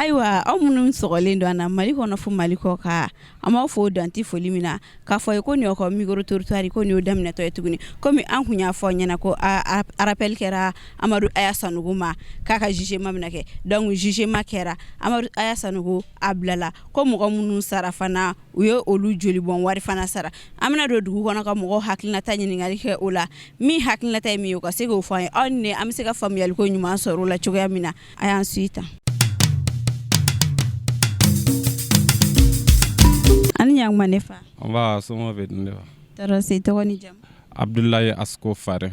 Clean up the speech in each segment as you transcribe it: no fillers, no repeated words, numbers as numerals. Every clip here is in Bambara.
Ayiwa, aw minnu sɔgɔlen don an na Mali kɔnɔ fo Mali kɔkan, an b'aw fo dan tɛ foli min na, k'a fɔ ye ko nin y'aw ka micro trottoir, ko nin y'o daminɛtɔ ye tuguni. Komi an kun y'a fɔ aw ɲɛna ko rappel kɛra Amadu Aya Sanogo ma k'a ka jugement bɛna kɛ. Donc jugement kɛra, Amadu Aya Sanogo a bilala, ko mɔgɔ minnu sara fana, u ye olu jolibɔn wari fana sara. An bɛna don dugu kɔnɔ ka mɔgɔw hakilinata ɲininkali kɛ o la. Min hakilinata ye min ye, o ka se k'o fɔ an ye, aw ni an bɛ se ka faamuyaliko ɲuman sɔrɔ o la cogoya min na. A y'an suit tan. An ni ɲankuma ne fa. Nba, somɔgɔw bɛ di ne fa? Tɔɔrɔ si. Tɔgɔ ni jamu? Abudulayi Asiko Fare.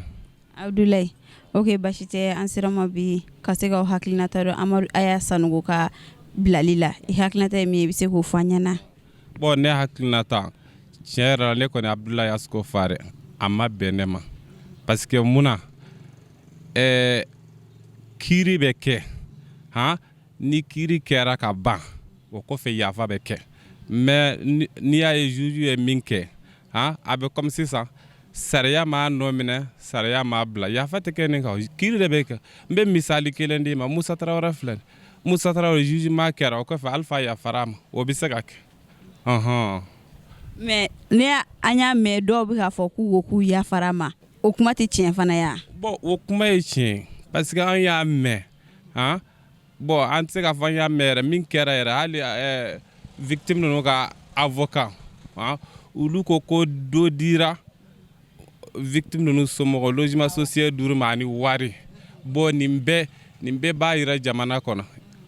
Abudulayi, ok, basi tɛ. An sera ma bi ka se k'aw hakilinata dɔn Amadu Aya Sanogo ka bilali la. I hakilinata ye min ye, i bɛ se k'o fɔ an ɲɛna? Bon, ne hakilinata, tiɲɛ yɛrɛ la, ne kɔni Abudulayi Asiko Fare, a ma bɛn ne ma, parce que mun na? Kiiri bɛ kɛ han, ni kiiri kɛra ka ban, o kɔfɛ yafa bɛ kɛ. Mais n'i y'a ye juge ye min kɛ han, a bɛ comme sisan sariya m'a nɔ minɛ, sariya m'a bila. Yafa tɛ kɛ nin kan, kiiri de bɛ kɛ. N bɛ misali kelen d'i ma. Musa Tarawele filɛ, Musa Tarawele, jugement kɛra, o kɔfɛ Alifa yafara a ma. O bɛ se ka kɛ, ɔhɔn. Mais ne an y'a mɛn dɔw bɛ k'a fɔ k'u ko k'u yafara ma. O kuma tɛ tiɲɛ fana ya? Bon, o kuma ye tiɲɛ, parce que an y'a mɛn han. Bon, an tɛ se k'a fɔ an y'a mɛn yɛrɛ. Min kɛra yɛrɛ, hali victime ninnu ka avocat han, olu ko ko dɔ dira victime ninnu somɔgɔw, logement social duuru ma ani wari. Bon, nin bɛɛ b'a yira jamana kɔnɔ,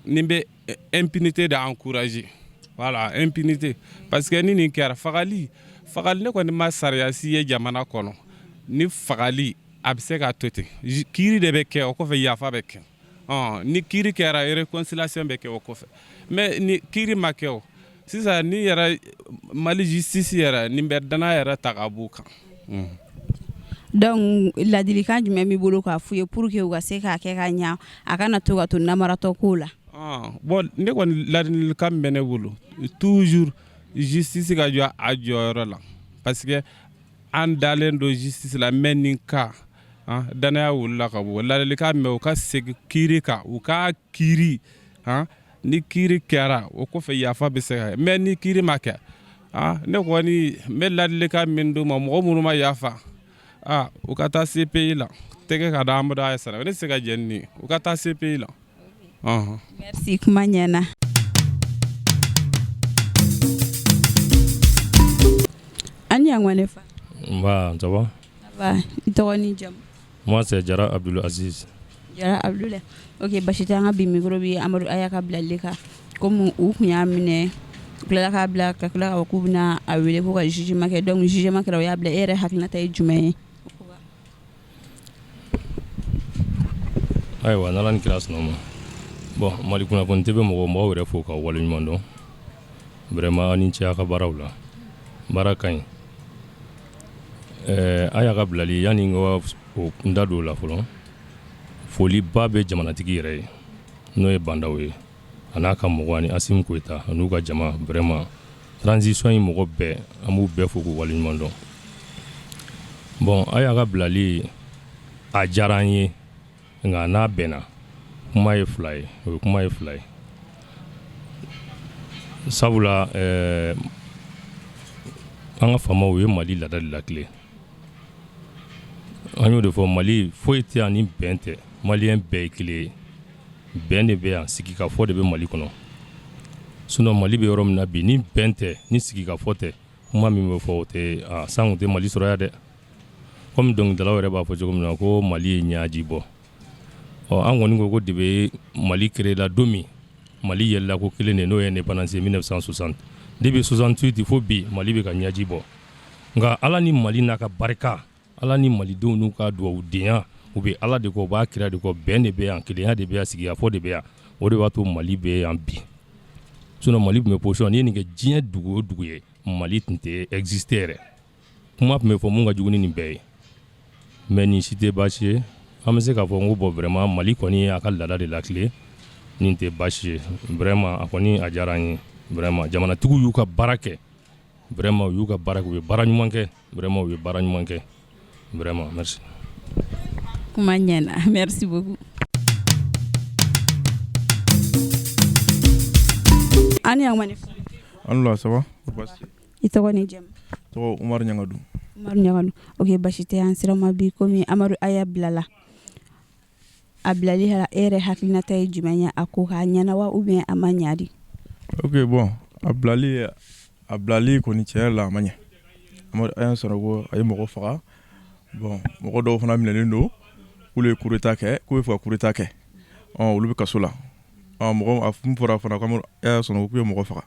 nin bɛ impunité de encourager. Voilà, impunité, parce que ni nin kɛra, fagali fagali, ne kɔni ma sariya si ye jamana kɔnɔ ni fagali a bɛ se ka to ten. Kiiri de bɛ kɛ, o kɔfɛ yafa bɛ kɛ. Ni kiiri kɛra, réconciliation bɛ kɛ o kɔfɛ. Mais ni kiiri ma kɛ, o sisan ni yɛrɛ Mali justice yɛrɛ, nin bɛ danaya yɛrɛ ta ka b'u kan. Donc ladilikan jumɛn b'i bolo k'a f'u ye pour que u ka se k'a kɛ ka ɲa, a kana to ka to namaratɔ ko la? Bon, ne kɔni ladilikan min bɛ ne bolo, toujours justice ka jɔ a jɔyɔrɔ la, parce que an dalen don justice la. Mais nin cas, danaya wulila ka bɔ. Ladilikan min bɛ, u ka segin kiiri kan, u ka kiiri han. Ni kiiri kɛra, o kɔfɛ yafa bɛ se ka kɛ. Mais ni kiiri ma kɛ, ne kɔni n bɛ ladilikan min d'u ma, mɔgɔ minnu ma yafa, u ka taa CPI la, tɛgɛ ka da Amadu Aya Sanogo. Ne tɛ se ka jɛn ni nin ye, u ka taa CPI la. Merci, kuma ɲɛna. An ni ɲankuma ne fa. Nba, ça va? Ça va. I tɔgɔ ni jamu? Moi, c'est Jara Abdul Aziz. Jara Abdul, ok, basi tɛ. An ka bi micro bi Amadu Aya ka bilali kan. Komi u kun y'a minɛ, u tilala k'a bila, ka tila k'a fɔ k'u bɛna a wele ko ka jugement kɛ. Donc jugement kɛra, u y'a bila. E yɛrɛ hakilinata ye jumɛn ye? Ayiwa, n'Ala ni kira sɔnna ma. Bon, Mali kunnafoni TV mɔgɔw, n b'aw yɛrɛ fo k'aw waleɲuman dɔn. Vraiment, aw ni ce a ka baaraw la, baara ka ɲi. A y'a ka bilali, yanni n ka n da don o la fɔlɔ, foliba bɛ jamanatigi yɛrɛ ye, n'o ye Bah N'Daw ye, a n'a ka mɔgɔ ani Assimi Goïta n'u ka jama. Vraiment, transition in mɔgɔ bɛɛ, an b'u bɛɛ fo k'u waleɲuman dɔn. Bon, a y'a ka bilali, a diyara an ye, nka n'a bɛnna, kuma ye fila ye, o ye kuma ye fila ye, sabula an ka faamaw ye Mali laada de latilen. An y'o de fɔ, Mali foyi tɛ yan ni bɛn tɛ. Maliyɛn bɛɛ ye kelen ye, bɛn de bɛ yan, sigikafɔ de bɛ Mali kɔnɔ. Sinon Mali bɛ yɔrɔ min na bi, ni bɛn tɛ, ni sigikafɔ tɛ, kuma min bɛ fɔ, o tɛ san tɛ Mali sɔrɔ yan dɛ. Komi dɔnkilidalaw yɛrɛ b'a fɔ cogo min na ko Mali ye ɲaji bɔ. Ɔ, an kɔni ko ko depuis Mali créé la don min, Mali yɛlɛla ko kelen de, n'o ye indépendance ye 1960. Depuis 68 fo bi, Mali bɛ ka ɲaji bɔ. Nka Ala ni Mali n'a ka barika, Ala ni malidenw n'u ka dugawudenya, u bɛ Ala de kɔ, u b'a kira de kɔ, bɛn de bɛ yan, kelenya de bɛ yan, sigikafɔ de bɛ yan. O de b'a to Mali bɛ yan bi. Sinon Mali tun bɛ position, n'i ye nin kɛ diɲɛ dugu o dugu ye, Mali tun tɛ exister yɛrɛ. Kuma tun bɛ fɔ mun ka jugu ni nin bɛɛ ye. Mais nin si tɛ baasi ye. An bɛ se k'a fɔ n ko bon, vraiment, Mali kɔni a ka laada de latilen. Nin tɛ baasi ye, vraiment a kɔni a diyara an ye vraiment. Jamanatigiw y'u ka baara kɛ, vraiment u y'u ka baara kɛ, u ye baara ɲuman kɛ, vraiment u ye baara ɲuman kɛ, vraiment merci. Kuma ɲɛna, merci beaucoup. An ni ɲɔgɔn. An wula, ça va? I tɔgɔ ni jamu? Tɔgɔ Umaru Ɲangadu. Umaru Ɲangadu, ok, basi tɛ. An sera ma bi komi Amadu Aya bilala. A bilali la, e yɛrɛ hakilinata ye jumɛn ye a ko k'a ɲɛna wa, ou bien a ma ɲa di? Ok, bon, a bilali kɔni, tiɲɛ yɛrɛ la, a ma ɲɛ. Amadu Aya Sanogo, a ye mɔgɔ faga. Bon, mɔgɔ dɔw fana minɛlen don k'olu ye coup d'état kɛ, k'u bɛ fɛ ka coup d'état kɛ. Ɔ olu bɛ kaso la. Ɔ mɔgɔ a mun fɔra fana ko Amadu Aya Sanogo k'u ye mɔgɔ faga.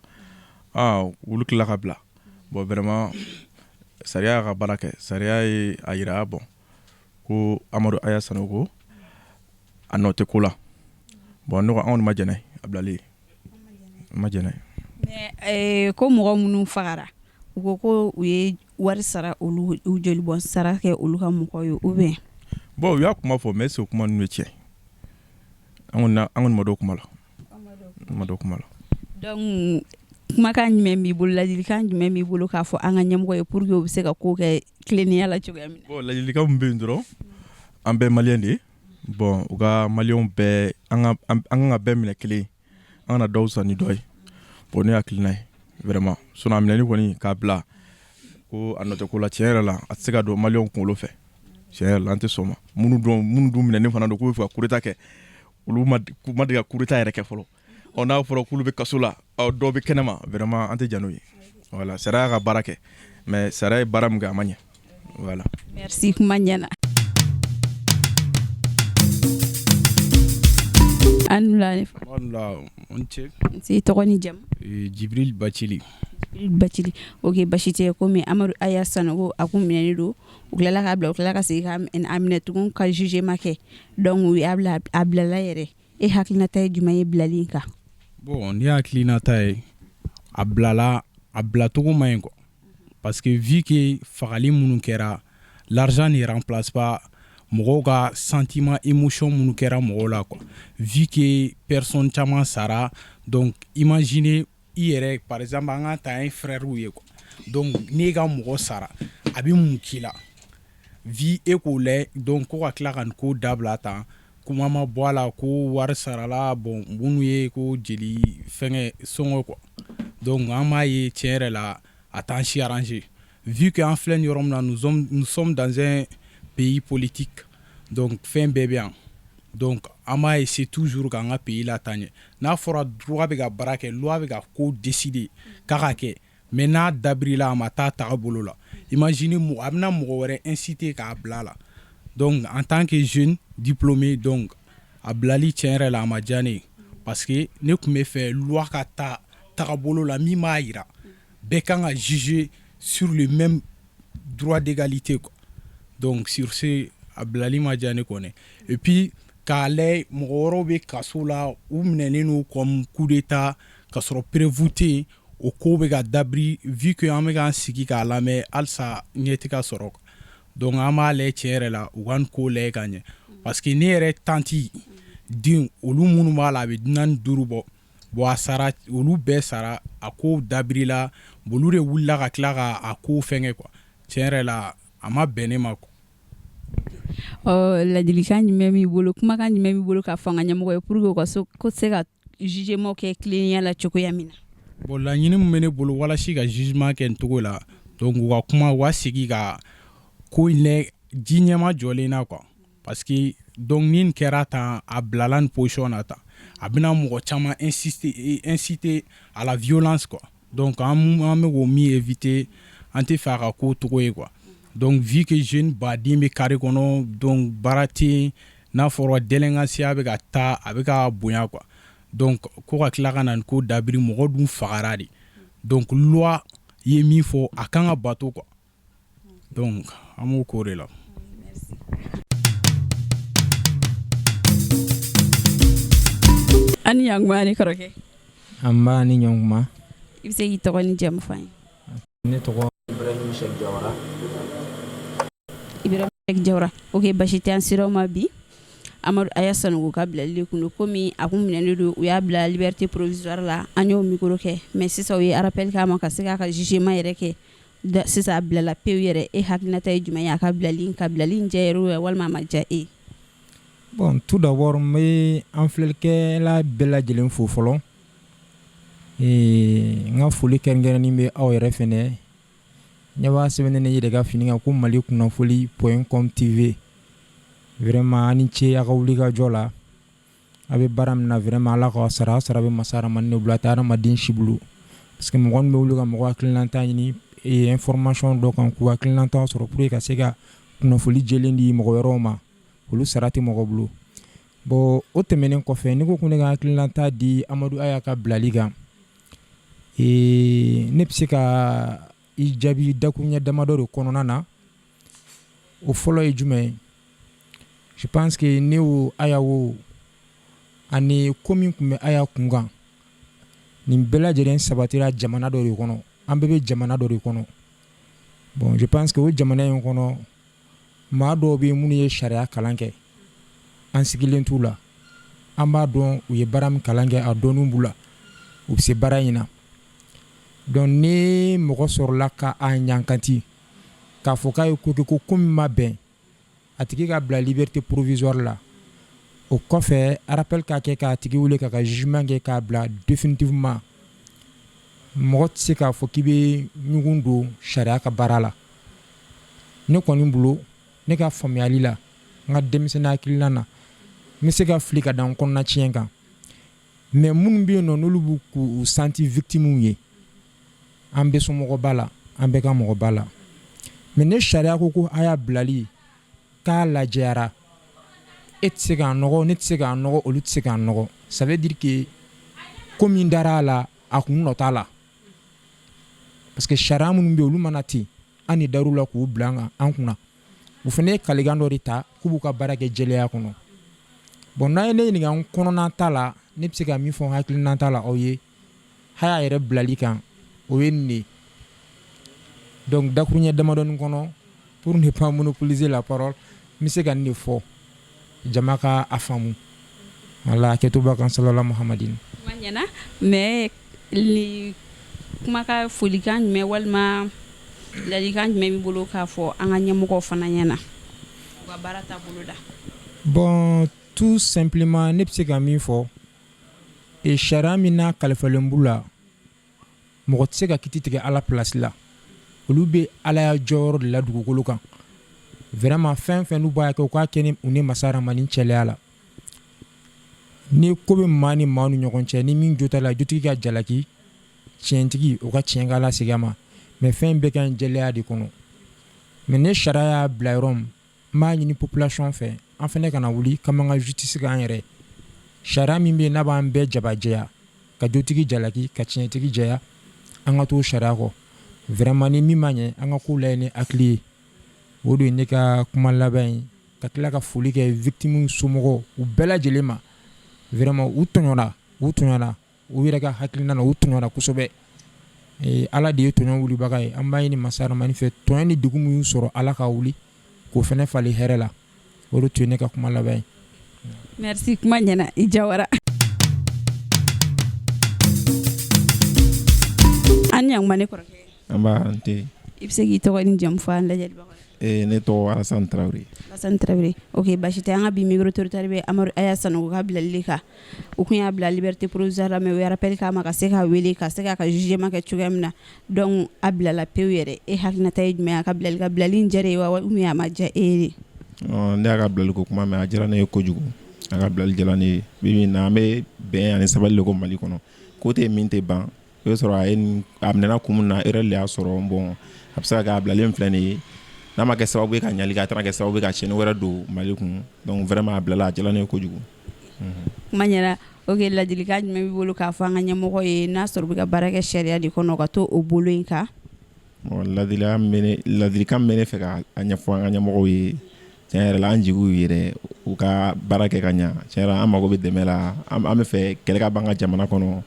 Ah, olu tilala ka bila. Bon, vraiment, sariya y'a ka baara kɛ. Sariya ye a yira, bon, ko Amadu Aya Sanogo a nɔ tɛ ko la. Bon, ne ko anw ma jɛn n'a ye, a bilali ma jɛn n'a ye. Mais ko mɔgɔ minnu fagara, u ko ko u ye wari sara olu, u joli bɔ sara kɛ olu ka mɔgɔw ye, ou bien? Bon, u y'a kuma fɔ, mais est ce que kuma ninnu ye tiɲɛ? An kɔni ma dɔn kuma la, an ma dɔn kuma la. Donc kumakan jumɛn b'i bolo, ladilikan jumɛn b'i bolo k'a fɔ an ka ɲɛmɔgɔ ye pour que u bɛ se ka ko kɛ tilennenya la cogoya min na? Bon, ladilikan min bɛ yen dɔrɔn, an bɛɛ maliyɛn de ye. Bon, u ka maliyɛnw bɛɛ, an ka bɛɛ minɛ kelen ye, an kana dɔw san ni dɔ ye. Bon, ne hakilina ye vraiment, sinon a minɛli kɔni k'a bila ko a nɔ tɛ ko la, tiɲɛ yɛrɛ la, a tɛ se ka don maliyɛnw kunkolo fɛ. Tiɲɛ yɛrɛ la, an tɛ sɔn o ma. Minnu dun minɛnen fana don k'u bɛ fɛ ka coup d'état kɛ, olu ma deli ka coup d'état yɛrɛ kɛ fɔlɔ. Ɔ n'a fɔra k'olu bɛ kaso la, ɔ dɔw bɛ kɛnɛma, vraiment an tɛ jɛn n'o ye. Voilà, sariya y'a ka baara kɛ, mais sariya ye baara min kɛ, a ma ɲɛ, voilà. Merci, kuma ɲɛna. An ni wula ne fa. Wala, n ce. Nse, tɔgɔ ni jamu? Jibril Bacili. Jibril Bacili, ok, basi tɛ. Komi Amadu Aya Sanogo a kun minɛnen don, u tilala k'a bila, u tilala ka segin k'a minɛ tugun ka jugement kɛ, donc u y'a bila, a bilala yɛrɛ. E hakilinata ye jumɛn ye bilali in kan? Bon, ne hakilinata ye, a bilala, a bilacogo ma ɲi quoi, parce que vu que fagali minnu kɛra, l'argent ne remplace pas mɔgɔw ka sentiment, émotion minnu kɛra mɔgɔw la quoi. Vu que personne caman sara, donc imaginez i yɛrɛ, par exemple, an ka ta an ye frère ye quoi. Donc n'e ka mɔgɔ sara, a bɛ mun k'i la vi e k'o lajɛ? Donc ko ka tila ka nin ko dabila tan, kuma ma bɔ a la ko wari sarala, bon, minnu ye ko jeli fɛngɛ sɔngɔ quoi. Donc an b'a ye tiɲɛ yɛrɛ la, a t'an si arranger, vu que an filɛ nin yɔrɔ min na, nous sommes dans un pays politique, donc fɛn bɛɛ bɛ yan. Donc an b'a essayer toujours k'an ka pays lataa ɲɛ. N'a fɔra droit bɛ ka baara kɛ, loi bɛ ka ko décider k'a ka kɛ, mais n'a dabirila, a ma taa tagabolo la, imagine mɔgɔ a bɛna mɔgɔ wɛrɛ inciter k'a bila a la. Donc en tant que jeune diplômé, donc a bilali tiɲɛ yɛrɛ la, a ma diya ne ye, parce que ne tun bɛ fɛ loi ka taa tagabolo la min b'a yira bɛɛ kan ka juger sur le même droit d'égalité quoi. Donc sur ce, a bilali ma diya ne kɔni. Et puis k'a lajɛ, mɔgɔ wɛrɛw bɛ kaso la, u minɛnen don comme coup d'état, ka sɔrɔ preuve tɛ yen, o ko bɛ ka dabiri. Vu que an bɛ k'an sigi k'a lamɛn, halisa ɲɛ tɛ ka sɔrɔ. Donc an b'a lajɛ tiɲɛ yɛrɛ la, u ka nin ko lajɛ ka ɲɛ, parce que ne yɛrɛ tantie den, olu minnu b'a la, a bɛ 45 bɔ. Bon, a sara, olu bɛɛ sara, a ko dabirila. Bon, olu de wulila ka tila ka a ko fɛngɛ quoi. Tiɲɛ yɛrɛ la, a ma bɛn ne ma quoi. Ɔ ladilikan jumɛn b'i bolo, kumakan jumɛn b'i bolo k'a fɔ an ka ɲɛmɔgɔ ye pour que u ka so ko se ka jugement kɛ tilennenya la cogoya min na? Bon, laɲini min bɛ ne bolo walasa ka jugement kɛ nin cogo la, donc u ka kuma, u ka segin ka ko in lajɛ ji ɲɛma jɔlen na quoi, parce que donc ni nin kɛra tan, a bilala nin position na tan, a bɛna mɔgɔ caman inciter à la violence quoi. Donc an bɛ k'o min éviter, an tɛ fɛ a ka ko togo ye quoi. Donc vu que jeune baden bɛ carré kɔnɔ, donc baara tɛ yen, n'a fɔra délinquance bɛ ka taa, a bɛ ka bonya quoi. Donc ko ka tila ka na nin ko dabiri, mɔgɔ dun fagara de, donc loi ye min fɔ, a kan ka bato quoi. Donc an b'o ko de la. An ni ɲankuma ne kɔrɔkɛ. An ba ni ɲɔgɔn. I bɛ se k'i tɔgɔ ni jamu fɔ an ye? Ne tɔgɔ Ibrahim Cheikh Jawara. Ibrahim Cheikh Jawara, ok, basi tɛ. An sera o ma bi. Amadu Aya Sanogo ka bilali de kun don. Komi a kun minɛnen don, u y'a bila liberté provisoire la, an y'o micro kɛ, mais sisan u ye rappel k'a ma ka se k'a ka jugement yɛrɛ kɛ. Sisan a bilala pewu yɛrɛ. E hakilinata ye jumɛn ye a ka bilali ka bilali in diya yɛrɛ walima a ma diya e ye? Bon, tout d'abord n bɛ an filɛlikɛla bɛɛ lajɛlen fo fɔlɔ. N ka foli kɛrɛnkɛrɛnnen bɛ aw yɛrɛ fɛnɛ ɲɛ b'a sɛbɛnnen ne yɛrɛ ka fini kan ko Mali kunnafoli point com TV. Vraiment a ni ce a ka wuli ka jɔ la. A bɛ baara min na, vraiment Ala k'aw sara, sara bɛ masa Rahamani de bolo, a tɛ hadamaden si bolo, parce que mɔgɔ min bɛ wuli ka mɔgɔ hakilinata ɲini information dɔ kan k'u hakilinata sɔrɔ pour que ka se ka kunnafoli jɛlen di mɔgɔ wɛrɛw ma, olu sara tɛ mɔgɔ bolo. Bon, o tɛmɛnen kɔfɛ, n'i ko ko ne ka hakilinata di Amadu Aya ka bilali kan, ne bɛ se ka i jaabi dakuruɲɛ damadɔ de kɔnɔna na. O fɔlɔ ye jumɛn ye? Je pense que ne o Aya o ani ko min tun bɛ Aya kun kan, nin bɛɛ lajɛlen sabatira jamana dɔ de kɔnɔ. An bɛɛ bɛ jamana dɔ de kɔnɔ. Bon, je pense que o jamana in kɔnɔ, maa dɔw bɛ yen minnu ye sariya kalan kɛ, an sigilen t'u la. An b'a dɔn u ye baara min kalan kɛ, a dɔnni b'u la, u bɛ se baara in na. Donc ni mɔgɔ sɔrɔla ka a ɲankati k'a fɔ k'a ye ko kɛ, ko min ma bɛn, a tigi ka bila liberté provisoire la, o kɔfɛ rappel ka kɛ k'a tigi wele k'a ka jugement kɛ k'a bila définitivement, mɔgɔ tɛ se k'a fɔ k'i bɛ ɲugun don sariya ka baara la. Ne kɔni bolo, ne ka faamuyali la, n ka denmisɛnnin hakilina na, n bɛ se ka fili ka da n kɔnɔna tiɲɛ kan, mais minnu bɛ yen nɔ, n'olu b'u k'u sentir victimes ye, an bɛɛ somɔgɔ b'a la, an bɛɛ ka mɔgɔ b'a la. Mais ne sariya ko ko a y'a bilali k'a lajɛyara, e tɛ se k'a nɔgɔ, ne tɛ se k'a nɔgɔ, olu tɛ se k'a nɔgɔ. Ça veut dire que ko min dara a la, a kun nɔ t'a la, parce que sariya minnu bɛ yen, olu mana ten, an de dar'u la k'u bila an kan an kunna. U fana ye kalikan dɔ de ta k'u b'u ka baara kɛ jɛlenya kɔnɔ. Bon, n'a ye ne ɲininka n kɔnɔna ta la, ne bɛ se ka min fɔ n hakilina ta la aw ye Haya yɛrɛ bilali kan, o ye nin de ye. Donc dakuruɲɛ damadɔni kɔnɔ, pour ne pas monopoliser la parole, n bɛ se ka nin de fɔ jama ka a faamu. Wala hakɛto b'a kan, salala muhamadin. Kuma ɲɛna, mais ni kumakan, folikan jumɛn walima ladilikan jumɛn b'i bolo k'a fɔ an ka ɲɛmɔgɔw fana ɲɛna u ka baara taabolo la? Bon, tout simplement, ne bɛ se ka min fɔ, sariya min n'a kalifalen b'u la, mɔgɔ tɛ se ka kiti tigɛ Ala place la. Olu bɛ Ala ya jɔyɔrɔ de la dugukolo kan. Vraiment, fɛn fɛn n'u b'a kɛ, u k'a kɛ ni u ni masa Ramani cɛlaya la. Ni ko bɛ maa ni maa ni ɲɔgɔn cɛ, ni min jo t'a la, jotigi ka jalaki, tiɲɛtigi o ka tiɲɛ ka lasegin a ma. Mais fɛn bɛɛ ka ɲi jɛlenya de kɔnɔ. Mais ne sariya y'a bila yɔrɔ min, n b'a ɲini population fɛ, an fana kana wuli k'an ka justice k'an yɛrɛ. Sariya min bɛ yen n'a b'an bɛɛ jabajɛya, ka jotigi jalaki, ka tiɲɛtigi jɛya, an ka t'o sariya kɔ. Vraiment, ni min ma ɲɛ, an ka ko lajɛ ni hakili ye. O de ye ne ka kuma laban ye, ka tila ka foli kɛ victime somɔgɔw u bɛɛ lajɛlen ma. Vraiment, u tɔɲɔna, u tɔɲɔna, u yɛrɛ ka hakilina na, u tɔɲɔna kosɛbɛ. Ala de ye tɔɲɔ wulibaga ye. An b'a ɲini masa Ramani fɛ, tɔɲɔ ni degun min y'u sɔrɔ, Ala ka wuli k'o fana falen hɛrɛ la. O de tun ye ne ka kuma laban ye. Merci, kuma ɲɛna, i Jawara. An ni ɲankuma, ne kɔrɔkɛ. Nba, n te. I bɛ se k'i tɔgɔ ni jamu fɔ an lajɛlibagaw ye? Ne tɔgɔ Alassane Traoré. Alassane Traoré, ok, basi tɛ. An ka bi micro trottoir bɛ Amadu Aya Sanogo ka bilali de kan. U kun y'a bila liberté provisoire la, mais u ye rappel k'a ma ka se k'a wele ka se k'a ka jugement kɛ cogoya min na. Donc a bilala pewu yɛrɛ. E hakilinata ye jumɛn ye a ka bilali ka bilali in diyara e ye wa, ou bien a ma diya e ye de? Ne y'a ka bilali ko kuma mɛn, a diyara ne ye kojugu. A ka bilali diyara ne ye. Bi bi in na, an bɛ bɛn ani sabali de ko Mali kɔnɔ. Ko tɛ min tɛ ban. O bɛ sɔrɔ a ye a minɛna kun min na, erreur de y'a sɔrɔ. Bon, a bɛ se ka kɛ a bilalen filɛ nin ye, n'a ma kɛ sababu ye ka ɲali kɛ, a tɛna kɛ sababu ye ka tiɲɛni wɛrɛ don Mali kun. Donc vraiment, a bilala, a diyara ne ye kojugu. Kuma ɲɛna. Ok, ladilikan jumɛn b'i bolo k'a fɔ an ka ɲɛmɔgɔ ye, n'a sɔrɔ u bɛ ka baara kɛ sariya de kɔnɔ, ka to o bolo in kan? Bon, ladilikan min bɛ ne fɛ ka a ɲɛfɔ an ka ɲɛmɔgɔw ye, tiɲɛ yɛrɛ la, an jigi y'u yɛrɛ, u ka baara kɛ ka ɲa. Tiɲɛ yɛrɛ, an mago bɛ dɛmɛ la. An bɛ fɛ kɛlɛ ka ban an ka jamana kɔnɔ,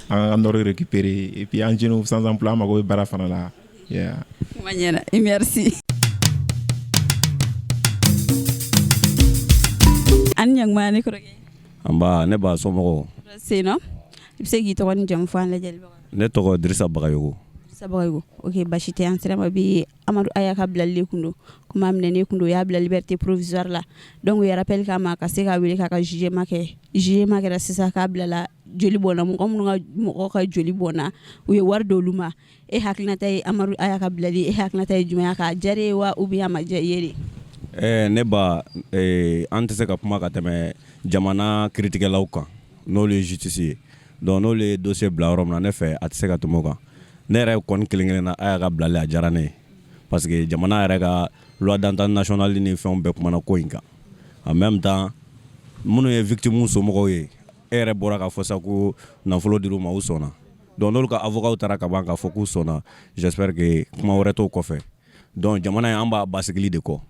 an ka nord récupérer, et puis an jeunes sans emploi, an mago bɛ baara fana la. Yeah. Kuma ɲɛna, merci. An Ani ɲakuma ne kɔrɔkɛ. Nba, ne ba, somɔgɔw? Sen nɔ, i bɛ se k'i tɔgɔ ni jamu fɔ an lajɛlibagaw? Ne tɔgɔ Dirisa Bagayogo. Dirisa Bagayogo, ok, basi tɛ. An sera ma bi, Amadu Aya ka bilali de kun don. Komi a minɛnen kun don, u y'a bila liberté provisoire la, donc u ye rappel k'a ma ka se k'a wele k'a ka jugement kɛ. Jugement kɛra sisan, k'a bilala. Joli bɔnna, mɔgɔ minnu ka mɔgɔ ka joli bɔnna, u ye wari d'olu ma. E hakilinata ye Amadu Aya ka bilali, e hakilinata ye jumɛn ye? K'a diyara e ye wa, ou bien a ma diya i ye de? Ne ba, an tɛ se ka kuma ka tɛmɛ jamana kiritigɛlaw kan, n'olu ye justice ye. Donc n'olu ye dossier bila yɔrɔ min na, ne fɛ a tɛ se ka tɛmɛ o kan. Ne yɛrɛ kɔni kelen kelen na, Aya ka bilali a diyara ne ye, parce que jamana yɛrɛ ka loi d'entente nationale ni fɛnw bɛɛ kumana ko in kan. En même temps, minnu ye victime somɔgɔw ye, e yɛrɛ bɔra k'a fɔ sa ko nafolo dir'u ma, u sɔnna. Donc n'olu ka avocat taara ka ban k'a fɔ k'u sɔnna, j'espère que kuma wɛrɛ t'o kɔfɛ. Donc jamana in, an b'a basigili de kɔ.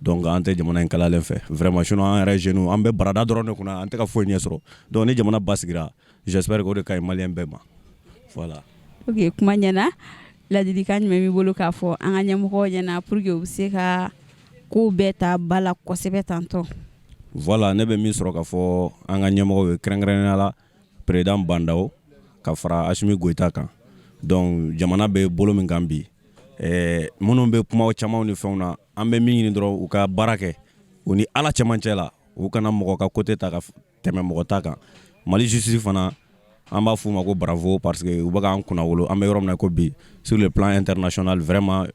Donc an tɛ jamana in kalalen fɛ vraiment, sinon an yɛrɛ jeunes, an bɛ barada dɔrɔn de kunna, an tɛ ka foyi ɲɛ sɔrɔ. Donc ni jamana basigira, j'espère que o de ka ɲi malien bɛɛ ma, voilà. Ok, kuma ɲɛna. Ladilikan jumɛn b'i bolo k'a fɔ an ka ɲɛmɔgɔw ɲɛna pour que u bɛ se ka kow bɛɛ ta ba la kosɛbɛ tantɔ? Voilà, ne bɛ min sɔrɔ ka fɔ an ka ɲɛmɔgɔw ye, kɛrɛnkɛrɛnnenya la président Bah N'Daw ka fara Assimi Goïta kan. Donc jamana bɛ bolo min kan bi, minnu bɛ kuma camanw ni fɛnw na, an bɛ min ɲini dɔrɔn, u ka baara kɛ u ni Ala cɛmancɛ la, u kana mɔgɔ ka côté ta ka tɛmɛ mɔgɔ ta kan. Mali justice fana, an b'a f'u ma ko bravo, parce que u bɛ k'an kunnawolo. An bɛ yɔrɔ min na ko bi, sur le plan international, vraiment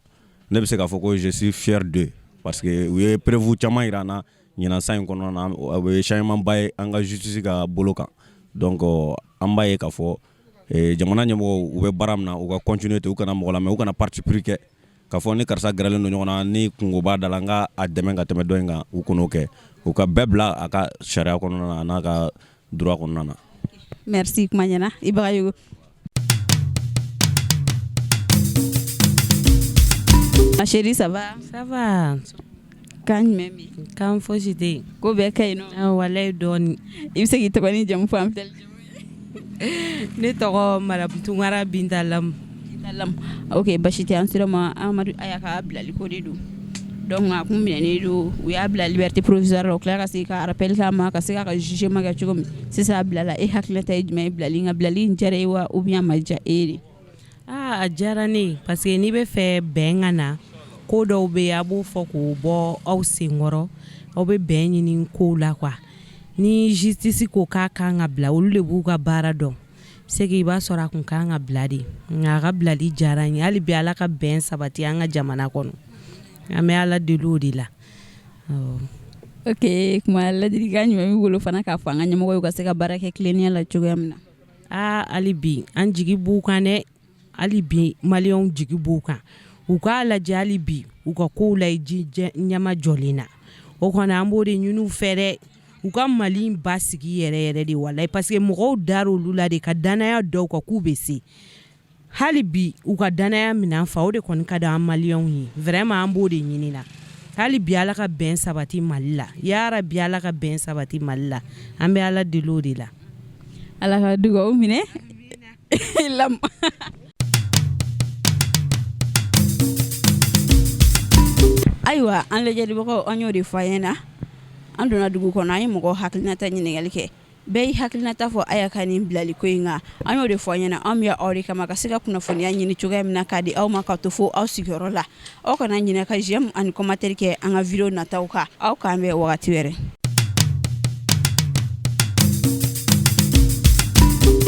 ne bɛ se k'a fɔ ko je suis fier d'eux, parce que u ye preuve caman yira an na ɲinan san in kɔnɔna na. O ye changement ba ye an ka justice ka bolo kan. Donc an b'a ye k'a fɔ jamana ɲɛmɔgɔw, u bɛ baara min na, u ka continuer ten, u kana mɔgɔ lamɛn, u kana parti pris kɛ k'a fɔ ni karisa gɛrɛlen don ɲɔgɔn na, ni kungo b'a da la, n ka a dɛmɛ ka tɛmɛ dɔ in kan. U kan'o kɛ, u ka bɛɛ bila a ka sariya kɔnɔna na, a n'a ka droit kɔnɔna na. Merci, kuma ɲɛna i Bagayogo. Ma chérie, ça va? Ça va. Kan jumɛn bɛ? Kan fosi tɛ yen. Ko bɛɛ ka ɲi nɔ? Walayi, dɔɔni. I bɛ se k'i tɔgɔ ni jamu fɔ an filɛli? Ne tɔgɔ Madame Tunkara Binta Lam. Binta Lam, ok, basi tɛ. An sera ma, Amadu Aya ka bilali ko de don. Donc a kun minɛnen don, u y'a bila liberté provisoire la, u tila ka segin ka rappel k'a ma ka se k'a ka jugement kɛ cogo min. Sisan a bilala, e hakilinata ye jumɛn ye bilali in kan? Bilali in diyara e wa, ou bien a ma diya e ye de? Aa, a diyara ne ye, parce que n'i bɛ fɛ bɛn ka na, ko dɔw bɛ yen, a b'o fɔ k'o bɔ aw senkɔrɔ, aw bɛ bɛn ɲini kow la quoi. Ni justice ko k'a kan ka bila, olu de b'u ka baara dɔn. C'est que i b'a sɔrɔ a kun kan ka bila de, nka a ka bilali diyara n ye. Hali bi, Ala ka bɛn sabati an ka jamana kɔnɔ, an bɛ Ala deli o de la. Ok, kuma ladilikan jumɛn b'i bolo fana k'a fɔ an ka ɲɛmɔgɔ ye, u ka se ka baara kɛ tilennenya la cogoya min na? Aa, hali bi an jigi b'u kan dɛ. Hali bi maliyɛnw jigi b'u kan, u k'a lajɛ hali bi, u ka kow la ji ɲɛma jɔlen na. O kɔni, an b'o de ɲini u fɛ dɛ, u ka Mali in basigi yɛrɛ yɛrɛ de, walayi, parce que mɔgɔw dar'olu la de ka danaya dɔw kan k'u bɛ se. Hali bi u ka danaya minɛn fa, o de kɔni ka di an maliyɛnw ye vraiment. An b'o de ɲini na. Hali bi Ala ka bɛn sabati Mali la, yarabi, Ala ka bɛn sabati Mali la, an bɛ Ala deli o de la. Ala ka dugawu minɛ. Lam, ayiwa, an lajɛlibagaw, an y'o de fɔ an ɲɛna. An donna dugu kɔnɔ, an ye mɔgɔ hakilinata ɲininkali kɛ, bɛɛ y'i hakilinata fɔ Aya ka nin bilali ko in kan. An y'o de fɔ an ɲɛna, anw bɛ aw de kama ka se ka kunnafoniya ɲini cogoya min na k'a di aw ma ka to fo aw sigiyɔrɔ la. Aw kana ɲinɛ ka j'aime ani commentaire kɛ an ka vidéo nataw kan. Aw k'an bɛn wagati wɛrɛ.